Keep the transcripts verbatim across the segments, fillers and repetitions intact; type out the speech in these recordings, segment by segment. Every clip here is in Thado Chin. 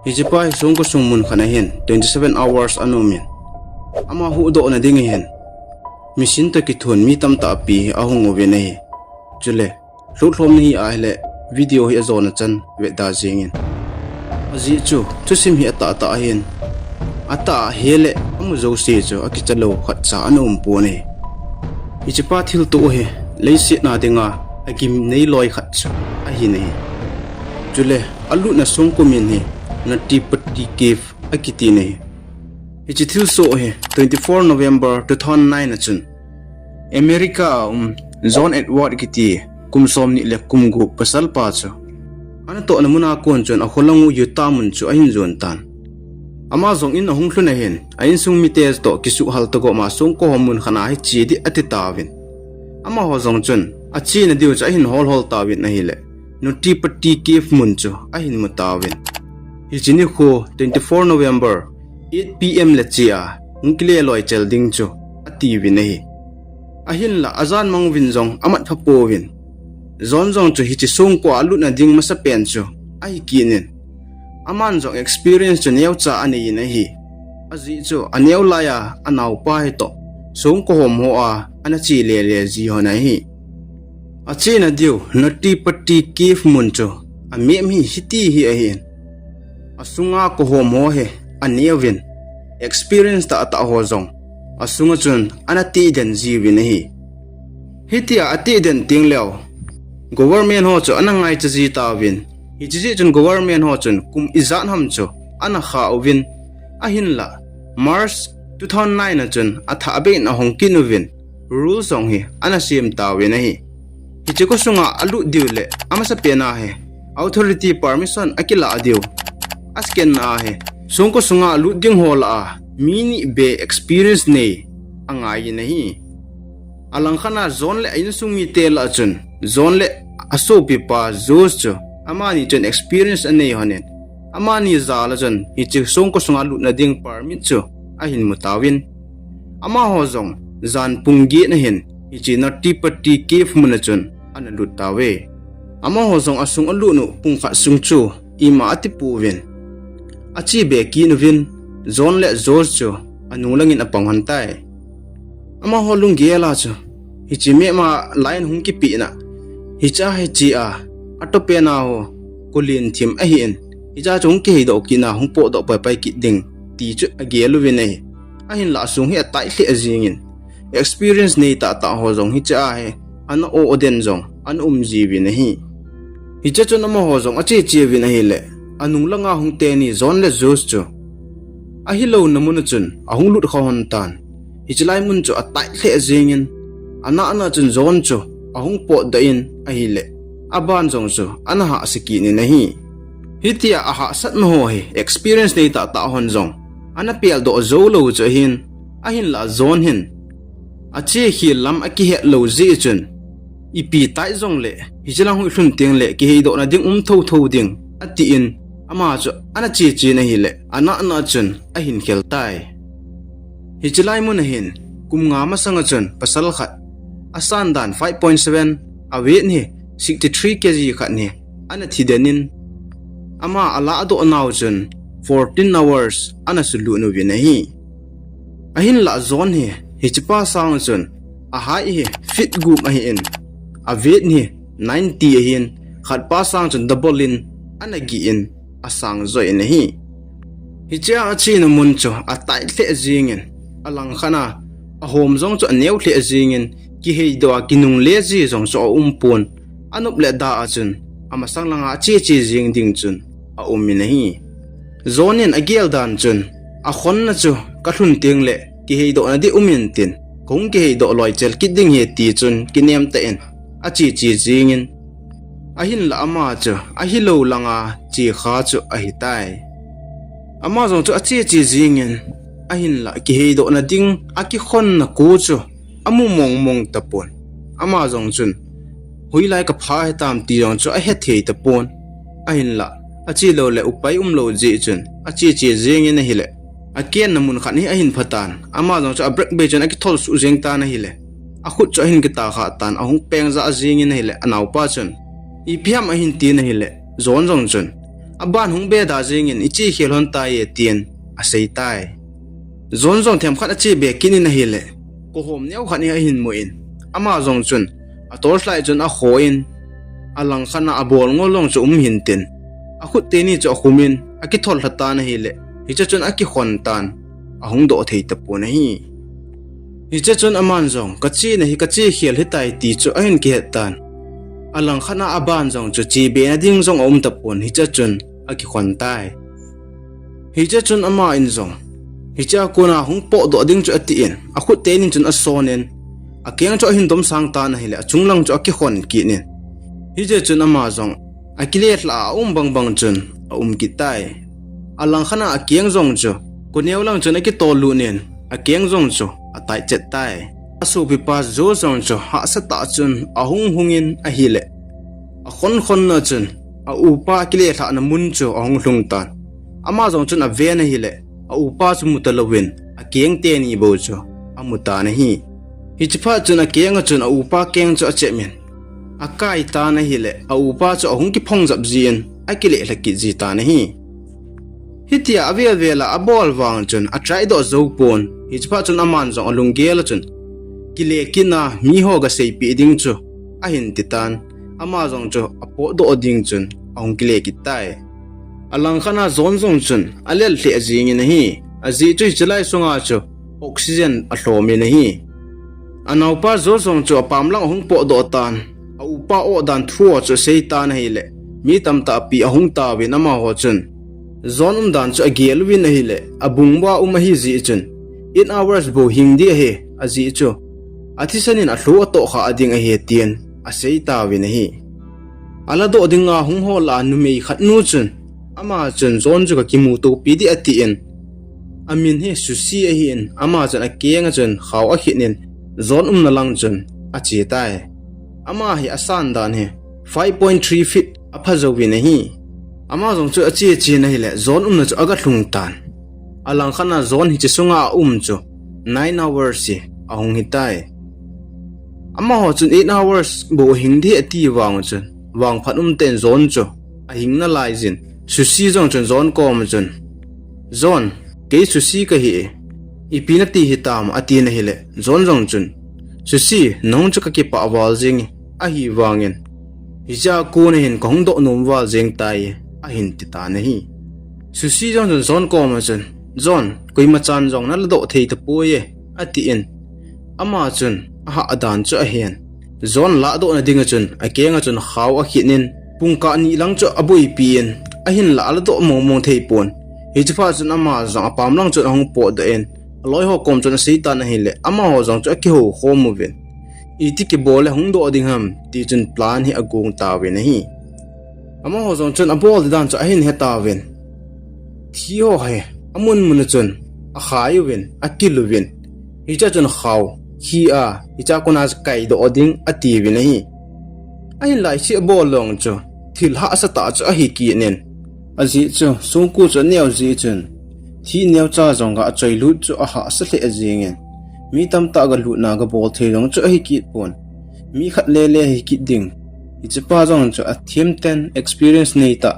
Hichepa hi songko sung mun khat ahin twenty seven hours ana umin, ama huhdohna ding ahin machine toh kithun mi tamtah pi ahung uvin ahi. Chule lhutlhomna hi ahile video hi ajona chan vetda jengin. Ajeh chu thusim hi atahtah ahin, atah ahile amu jouse chu akicha lou khatcha ana umpon ahi. Hichepa thiltoh hi leiset a dinga agimnei loi khat chu ahin ahi. Chule alutna songko min hi Nati Patti Cave akitin ahi. Hiche thilsoh hi twenty four November two thousand nine a chun America a um John Edward kiti kum somni le kum gup pasalpa chu anatohna muna kon chun akholang u Utah mun chu ahin jon tan. Ama jong in ahung lhun ahin, a insung mite toh kisuhhal togoma songko hom mun khat a hi che ding ati tauvin, amaho jong chun achena diu chu ahin holhol tauvin ahile Nati Patti Cave mun chu ahin mu tauvin. Hiche nikho twenty four November eight P M le chea hung kile loi chel ding chu atiuvin ahi. Ahinla ajan mang uvin jong amat pha pouvin, John jong chu hiche songko a alutna ding masapen chu ahi kit in, aman jong experience chu neocha anei in ahi. Ajeh chu aneo laiya anaopa hitoh songko hom hoa ana che lele ji hon ahi. Achena diu Nati Patti Cave mun chu amem hi hiti hi ahin, asunga kohom ho hi aneuvin, experience tahtah ho jong asunga chun ana tehden jiuvin ahi. Hitia atehden tengleu government ho chu ana ngaicha ji tauvin, hiche jeh chun government ho chun kum ijat ham chu ana kha uvin, ahinla March two thousand nine a chun athahbeh in ahong kit uvin, rule jong hi ana sem tauvin ahi. Hiche ko sunga alut diu le amasapen a hi authority permission akilah diu, asecond na a hi songko sunga alut ding ho lah a mi ni beh experience nei angaiyin ahi. Alangkhat a John le a insung mite lah a chun John le asopipa Josh chu amani chun experience anei honin, amani jal a chun hiche songko sunga lutna ding permit chu ahin mu tauvin, amaho jong jan pung get na hin hiche Nati Patti Cave mun a chun ana lut tauve. Amaho jong asung alut u pung khat sung chu ima ati pouvin, ache be kit uvin, John le Josh chu anung langin apang hon tai. Amaho lunggel a chu hiche map a line hung kipehna, hichea hi che a atopen a ho kolen thim ahin, hichea chu hung kiheidoh kit na hung potdoh paipai kit ding ti chu agel uvin ahi. Ahinla asung hi atai lheh jengin, experience nei tahtah ho jong hichea hi ana o den jong ana um jiuvin ahi. Hiche chun amaho jong ache che uvin ahile, anung langa hung teni John le Josh chu ahilouna mun a chun ahung lut kha hon tan. Hiche lai mun chu atai lheh jengin, anahna chun John chu ahung potdoh in ahile, aban jong chu ana hahsa kit in ahi. Hitia ahahsatna ho hi experience nei tahtah hon jong ana peldoh joulou chu ahin, ahinla John hin ache khel lam akihet lou jeh chun, ipi tai jongle hiche lang hung lhun tengle kiheidohna ding um thotho ding atin, ama chu ana che chen ahile, anahna chun ahin khel tai. Hiche lai mun a hin kum nga masanga chun pasal khat, asan dan five point seven, a weight hi sixty three K G khat hi ana thiden in, ama aladoh nau chun fourteen hours ana sulut uvin ahi. Ahinla John hi hichepa sang chun a height hi feet gup ahin, a weight hi ninety ahin, khatpa sang chun double in ana gih in asang joh in ahi. Hichea achena mun chu atai lheh jengin, alangkhat a ahom jong chu aneo lheh jengin, kiheidoh a kinungle ji jong chu aumpon, anop le da a chun amasang langa ache che jeng ding chun aumin ahi. John in agel dan chun, akhonna chu kalhun tengle kiheidohna ding umin tin, kahung kiheidoh loi chel kit ding ahi ti chun kinem tah in ache che jengin, ahinla ama chu ahilou langa che kha chu ahitai. Ama jong chu ache che jengin, ahinla kiheidohna ding akikhonna ko chu amu mongmong tapon. Ama jong chun, hoilai kapha hitam ti jong chu ahethei tapon. Ahinla ache loule upai umlou jeh chun ache che jengin ahile, akenna mun khat hi ahin phatan, ama jong chu a brake bei chun akithol suh jeng tan ahile, akhut chu ahin kitakhah tan, ahung peng jah jengin ahile, anaopa chun ipi ham ahin tin ahile, John jong chun Aban hung be da jingin, "Iche khel hon tai e," tin asei tai. John jong themkhat ache be kit in ahile, kohom neo khat hi ahin mu in, ama jong chun a torchlight chun akhoh in, alangkhat a abol ngol jong chu um hintin, akhut teni chu akhum in, akithol lha tan ahile, hiche chun akikhon tan, ahung doh thei tapon ahi. Hiche chun aman jong, "Kache na hi, kache khel hitai," ti chu ahin kihet tan. Alangkhat a aban jong chu che be na ding jong aum tapon, hiche chun akikhon tai. Hiche chun ama in jong, hiche a kona hung potdoh ding chu atin, akhut teni chun ason in, akeng chu ahin domsang tan ahile, achung lang chu akikhon kit in. Hiche chun ama jong, akile lha a um bangbang chun aum kit tai. Alangkhat a akeng jong chu, koneo lang chun akitol lut in, akeng jong chu atai chet tai. Asopipa Joe jong chu hahsa tah chun ahung hung in ahile, akhon khon na chun, aupa kile lhahna mun chu ahung lhung tan. Ama jong chun aven ahile, aupa chu mu talouvin, akeng teni bou chu amu tan ahi. Hiche phat chun akeng a chun aupa keng chu achep in, akai tan ahile, aupa chu ahung kiphong jap jin, akile lha kit ji tan ahi. Hitia avel vel a abol vang chun atry doh jou pon, hiche phat chun aman jong alunggel a chun, kile kit na miho ga seipeh ding chu ahin ti tan, ama jong chu apotdoh ding chun ahung kile kit tai. Alangkhat a John jong chun alel lheh jingin ahi, ajeh chu hiche lai sunga chu oxygen alhom in ahi. Anaopa Joe jong chu apam lang ahung potdoh tan, aupa oh dan thu ho chu asei tan ahile, mi tamtah pi ahung tauvin amaho chun John umdan chu agel uvin ahile, abung uva um ahi jeh chun, eight hours bou hing ding ahi, ajeh chu athisan in alhu atoh kha ding ahi tin asei tauvin ahi. Aladoh dinga hung hol a numei khat nu chun, ama chun John chu kakimutopi ding atin, amin hi Susie ahin, ama chun akeng a chun khao akhit in, John umna lang chun ache tai. Ama hi asan dan hi five point three feet apha jouvin ahi. Ama jong chu ache chen ahile, John umna chu aga lhung tan. Alangkhat a John hiche sunga aum chu nine hours hi ahung hitai. Amaho chun eight hours bou hing ding ati vang chun, vangphat umtah in John chu ahing nalai jin, Susie jong chun John koma chun, "John, kei Susie kahi e, ipi nati hitam?" atin ahile, John jong chun, "Susie, nang chu kakipah val jenge, ahivangin hichea kona hin kahung doh nom val jeng tai," ahin ti tan ahi. Susie jong chun John koma chun, "John, koima chan jong naladoh thei tapoi e," atin, ama chun ahah dan chu ahen, John lahdohna dinga chun akeng a chun khao akhit in, pungkah ni lang chu aboipi in, ahinlah aladoh mong mong thei pon. Hiche phat chun ama jong apam lang chun ahung potdoh in, aloi ho kom chun asei tan ahile, amaho jong chu akihou khom uvin, "Iti kibol le hung doh ding ham?" ti chun plan hi agong tauvin ahi. Amaho jong chun abol dan chu ahin he tauvin, thi ho hi amun mun a chun akhai uvin, akil uvin, hichea chun khao, khi a, hichea kona chu kaidoh ding atiuvin ahi. Ahinlah hiche abol jong chu thil hahsa tah chu ahi kit in, ajeh chu songkul chu aneo jeh chun, thi neocha jong ga achoi lut chu ahahsa lheh jengin, mi tamtah ga lutna ga bol thei jong chu ahi kit pon, mi khat lele hi kit ding. Hichepa jong chu athem ten experience nei tah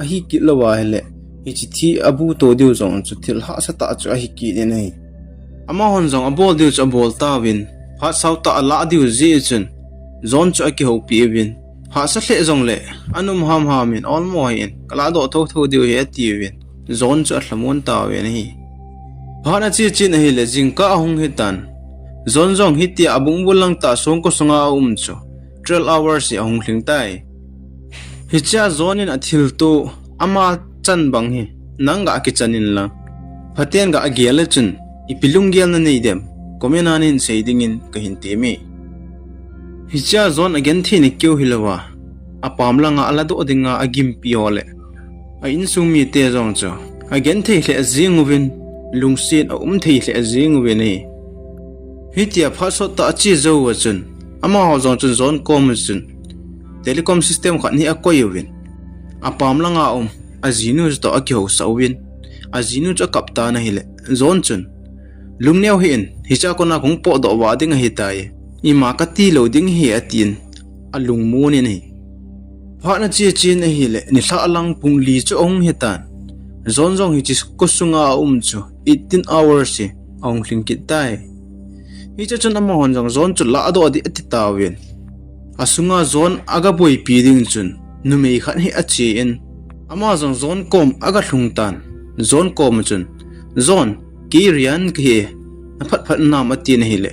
ahi kit louva ahile, hiche thi abu to diu jong chu thil hahsa tah chu ahi kit in ahi. Amahon jong abol diu chu abol tauvin, phat sao tah alah diu jeh chun, John chu akihoupi uvin, hahsa lheh jongle, anum hamham in, olmo hih in, kalahdoh thotho diu ahi atiuvin, John chu alhamon tauvin ahi. Phat ache chen ahile, jingkah ahung hitan, John jong hitia abung bul lang tah songkul sunga aum chu twelve hours hi ahung lhing tai. Hichea John in athilto, ama chan bang hi nang ga kichan inlang, phaten ga gel le chun, ipi lunggel nanei dem, comment a nahin sei dingin kahin temme. Hichea John agentheina keu hilouva, apam langa aladoh dinga agimpi ho le a insung mite jong chu agenthei lheh jeng uvin, lungset aum thei lheh jeng uvin ahi. Hitia phat sot tah ache jouva chun, amaho jong chun John koma chun telecom system khat hi akoi uvin, apam langa um ajinu chutoh akihousah uvin, ajinu chu akap tan ahile, John chun, "Lungneo hih in, hichea kona kahung potdoh vah ding ahitai, ima kati lou ding ahi," atin, alungmon in ahi. Phat ana che chen ahile, nilhah lang pung li chu ahung hitan. John jong hiche kho sunga aum chu eighteen hours hi ahung lhing kit tai. Hiche chun amahon jong John chu ladoh ding ati tauvin, asunga John aga boipi ding chun numei khat hi achen, ama jong John kom aga lhung tan. John kom chun, John, kei Ryan kahi, na phat phat nam, atin ahile,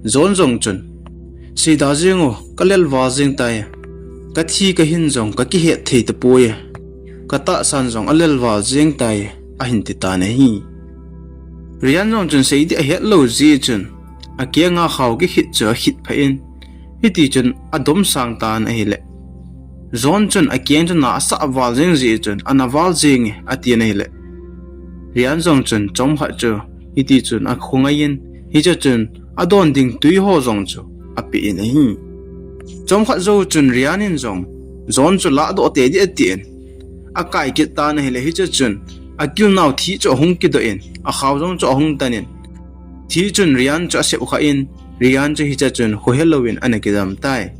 John jong chun, seida jeng o, ka lelval jeng tai. Ka thi ka hin jong ka kihet thei tapoi. Ka tahsan jong alelval jeng tai, ahin ti tan ahi. Ryan jong chun sei ding ahet lou jeh chun, akenga khao kikhit chu akhit phah in, hiti chun adom sang tan ahile, John chun akeng chu na asah val jeng jeh chun, ana val jeng e, atin ahile, Ryan jong chun chomkhat chu hiti chun akhongai in, hiche chun adon ding tui ho jong chu ape in ahi. Chomkhat jou chun Ryan in jong John chu ladoh tei ding atin, akai kit tan ahile, hiche chun akilnau thi chu ahung kidoh in, akhao jong chu ahung tan in, thi chun Ryan chu asep khah in, Ryan chu hiche chun khohe louvin ana kidam tai.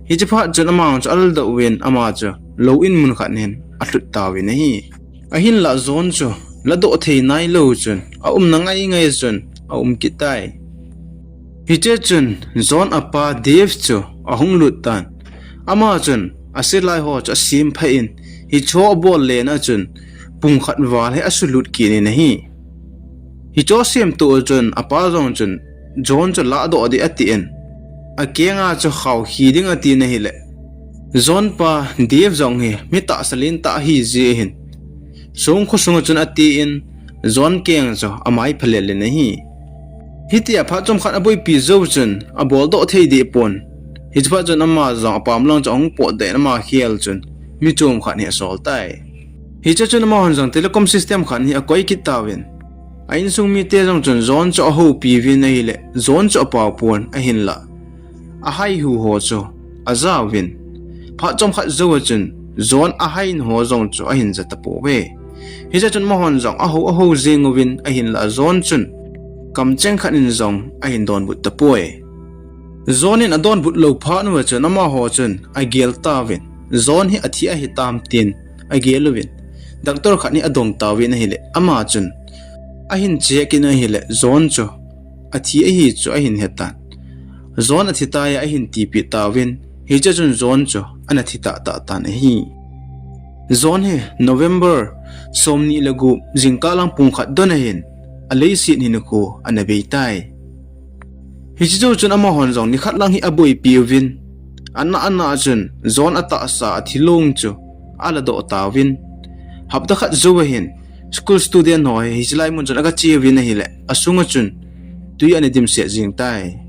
Hiche phat chun ama chu aldoh uvin, ama chu lou in mun khat hin alhut tauvin ahi. Ahinlah John chu ladoh thei nailou chun, aumna ngai ngai chun aum kit tai. Hiche chun John apa Dave chu ahung lut tan. Ama chun asilai ho chu asem phah in, hicho abol lena chun pung khat val hi asulut kit in ahi. Hicho asem toh chun apa jong chun John chu ladoh ding atin, akenga chu khao khi ding atin ahile, John pa Dave jong hi mi tahsa lentah ahi jeh hin, songkho sunga chun atin, John keng chu amai phalel in ahi. Hitia phat chomkhat aboipi jou chun aboldoh thei deh pon. Hiche phat chun ama jong apam lang chu ahung potdoh in, ama khel chun mi chom khat hi asol tai. Hiche chun amahon jong telecom system khat hi akoi kit tauvin, a insung mite jong chun John chu ahoupi uvin ahile, John chu apao pon, ahinlah ahaihu ho chu ajauvin, phat chomkhat jou a chun John ahaihu ho jong chu ahin ja tapouve. Hiche chun amahon jong ahou ahou jeng uvin, ahinlah John chun kamcheng khat in jong ahin donbut tapoi. John in adonbut lou phat uva chun amaho chun agel tauvin, John hi athi ahitam tin agel uvin, doctor khat hi adong tauvin ahile, ama chun ahin check in ahile, John chu athi ahi chu ahin hetan. John athitai a ahin tipeh tauvin, hiche chun John chu ana thi tahtah tan ahi. John hi November somni le gup jingkah lang pung khat don ahin, aleiset hinkho ana beitai. Hiche jou chun amahon jong nikhat lang hi aboipi uvin, ana ana chun John atahsa athilong chu aladoh tauvin, hapta khat jou ahin, school student ho hi hiche lai mun chun agache uvin ahile, asunga chun twi ana dimset jeng tai.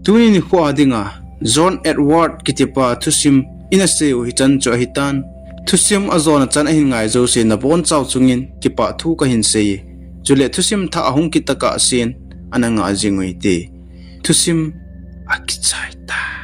Tuni nikho a dinga John Edward kitipa thusim in asei u hichan chu ahitan. Thusim ajona chan ahin ngai jouse nabonchau chungin kipah thu kahin sei e. Chule thusim thah ahung kit tokah sen ana ngah jing u hite. Thusim akichai tai.